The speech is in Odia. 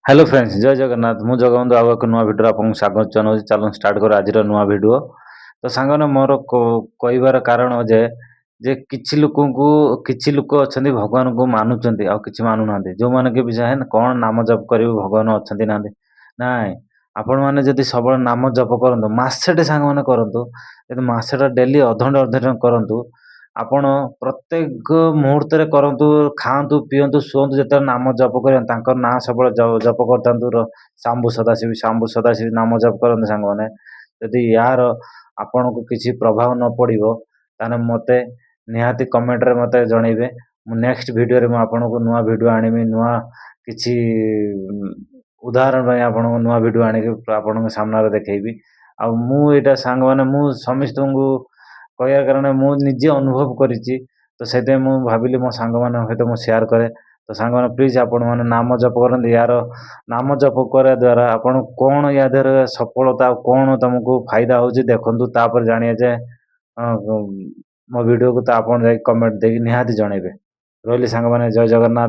ହ୍ୟାଲୋ ଫ୍ରେଣ୍ଡସ୍, ଜୟ ଜଗନ୍ନାଥ। ମୁଁ ଜଗବନ୍ଧୁ, ଆଉ ଏକ ନୂଆ ଭିଡ଼ିଓରେ ଆପଣଙ୍କୁ ସ୍ୱାଗତ ଜଣାଉଛି। ଚାଲନ୍ତୁ, ଷ୍ଟାର୍ଟ କର ଆଜିର ନୂଆ ଭିଡ଼ିଓ। ତ ସାଙ୍ଗମାନେ, ମୋର କହିବାର କାରଣ ଯେ କିଛି ଲୋକଙ୍କୁ, କିଛି ଲୋକ ଅଛନ୍ତି ଭଗବାନଙ୍କୁ ମାନୁଛନ୍ତି ଆଉ କିଛି ମାନୁନାହାନ୍ତି। ଯେଉଁମାନେ କି ବି ଚାହେଁ କ'ଣ ନାମ ଜପ କରିବୁ, ଭଗବାନ ଅଛନ୍ତି, ନାହାନ୍ତି। ନାଇଁ, ଆପଣମାନେ ଯଦି ସବୁବେଳେ ନାମ ଜପ କରନ୍ତୁ, ମାସେଟେ ସାଙ୍ଗମାନେ କରନ୍ତୁ, ଯଦି ମାସଟା ଡେଲି ଅଧଘଣ୍ଟା ଅଧଘଣ୍ଟା କରନ୍ତୁ, ଆପଣ ପ୍ରତ୍ୟେକ ମୁହୂର୍ତ୍ତରେ କରନ୍ତୁ, ଖାଆନ୍ତୁ, ପିଅନ୍ତୁ, ଶୁଅନ୍ତୁ, ଯେତେବେଳେ ନାମ ଜପ କରନ୍ତୁ, ତାଙ୍କର ନାଁ ସବୁବେଳେ ଜପ କରିଥାନ୍ତୁ। ଶାମ୍ଭୁ ସଦାଶିବ, ଶାମ୍ଭୁ ସଦାଶିବ ନାମ ଜପ କରନ୍ତୁ ସାଙ୍ଗମାନେ। ଯଦି ୟାର ଆପଣଙ୍କୁ କିଛି ପ୍ରଭାବ ନ ପଡ଼ିବ, ତାହେଲେ ମୋତେ ନିହାତି କମେଣ୍ଟରେ ମୋତେ ଜଣେଇବେ। ମୁଁ ନେକ୍ସଟ ଭିଡ଼ିଓରେ ମୁଁ ଆପଣଙ୍କୁ ନୂଆ ଭିଡ଼ିଓ ଆଣିବି। ନୂଆ କିଛି ଉଦାହରଣ ପାଇଁ ଆପଣଙ୍କୁ ନୂଆ ଭିଡ଼ିଓ ଆଣିକି ଆପଣଙ୍କ ସାମ୍ନାରେ ଦେଖେଇବି। ଆଉ ମୁଁ ଏଇଟା ସାଙ୍ଗମାନେ, ମୁଁ ସମସ୍ତଙ୍କୁ କହିବାର କାରଣ ମୁଁ ନିଜେ ଅନୁଭବ କରିଛି। ତ ସେଥିପାଇଁ ମୁଁ ଭାବିଲି ମୋ ସାଙ୍ଗମାନଙ୍କ ସହିତ ମୁଁ ସେୟାର କରେ। ତ ସାଙ୍ଗମାନେ, ପ୍ଲିଜ୍ ଆପଣମାନେ ନାମ ଜପ କରନ୍ତୁ। ୟାର ନାମ ଜପ କରିବା ଦ୍ୱାରା ଆପଣ କ'ଣ ୟା ଦେହରେ ସଫଳତା ଆଉ କ'ଣ ତୁମକୁ ଫାଇଦା ହେଉଛି, ଦେଖନ୍ତୁ। ତାପରେ ଜାଣିବେ ଯେ ମୋ ଭିଡ଼ିଓକୁ ତ ଆପଣ ଯାଇକି କମେଣ୍ଟ ଦେଇକି ନିହାତି ଜଣେଇବେ। ରହିଲି ସାଙ୍ଗମାନେ, ଜୟ ଜଗନ୍ନାଥ।